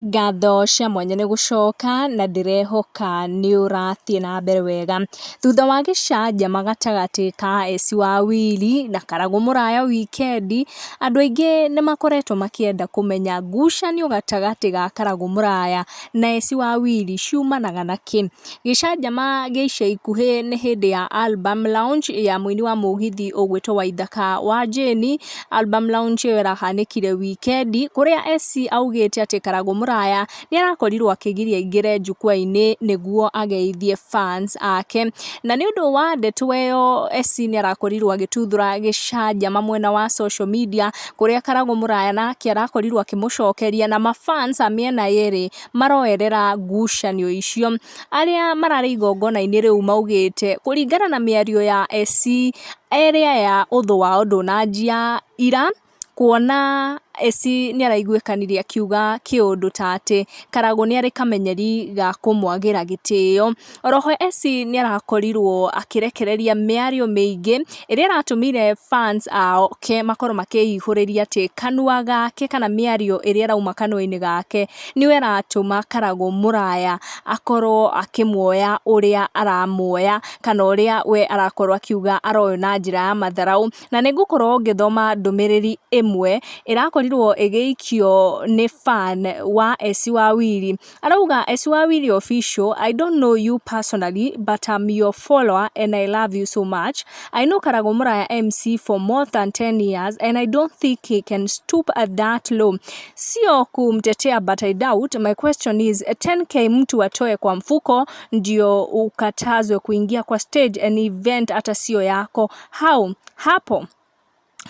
Ngatho cia mwanya nĩ gũcoka na ndĩrehoka nĩ ũrathiĩ na mbere wega. Thutha wa gĩcanjama gatagatĩ ka Esi Wawili na Karagũ Mũraya wikendi, andũ aingĩ nĩ makoretwo makĩenda kũmenya ngucanio gatagatĩ ga Karagũ Mũraya na Esi Wawili ciumanaga na kĩ. Gĩcanjama gĩa ica ikuhĩ nĩ hĩndĩ ya album launch ya mũini wa mũgithi ũgwĩtwo Waithaka wa Jane. Album launch ĩyo ĩrahanĩkire wikendi kũrĩa Esi augĩte atĩ Karagũ Mũraya nĩ arakorirwo akĩgiria aingĩre jukwaa-inĩ nĩguo ageithie fans ake. Na nĩ ũndũ wa ndeto ĩyo Esi nĩ arakorirwo agĩtuthũra gĩcanjama mwena wa social media kũrĩa Karagũ Mũraya nake arakorirwo akĩmũcokeria na mafans a mĩena yerĩ maroerera ngucanio icio. Arĩa mararĩ igongona-inĩ rĩu maugĩte kũringana na mĩario ya Esi erĩ aya ũthũ wao ndũnanjia ira, kuona Esi nĩ araiguĩkanire akiuga kĩũndũ ta atĩ Karagũ nĩ arĩ kamenyeri ga kũmwagĩra gĩtĩo. Oroho Esi nĩ arakorirwo akĩrekereria mĩario mĩingĩ ĩrĩa ĩratũmire fans ake makorwo makĩihũrĩria atĩ kanua gake kana mĩario ĩrĩa ĩrauma kanua-inĩ gake nĩyo ĩratũma Karagũ Mũraya akorwo akĩmuoya ũrĩa aramuoya kana ũrĩa we arakorwo akiuga aroywo na njĩra ya matharau. Na nĩ ngũkorwo ngĩthoma ndũmĩrĩri ĩmwe ĩrakorirwo ĩgĩikio nĩ fan wa Esi Wawili. Arauga, "Esi Wawili Official, I don't know you personally, but I'm your follower and I love you so much. I know Karagũ Mũraya MC for more than 10 years and I don't think he can stoop at that low. Sio kumtetea, but I doubt. My question is, 10K mtu atoe kwa mfuko ndio ukatazwe kuingia kwa stage an event hata sio yako? How?" Hapo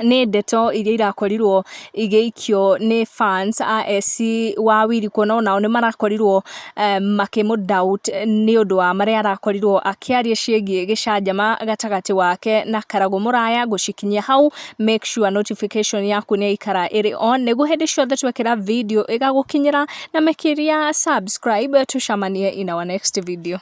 nĩ ndeto iria irakorirwo igĩikio nĩ fans a Esi Wawili, kuona onao nĩ marakorirwo makĩmũ doubt nĩ ũndũ wa marĩa arakorirwo akĩaria ciĩgiĩ gĩcanjama gatagatĩ wake na Karagũ Mũraya. Ngũcikinyia hau. Make sure notification yaku nĩ yaikara ĩrĩ on nĩguo hĩndĩ ciothe twekĩra video ĩgagũkinyĩra, na makĩria subscribe. Tucemanie in our next video.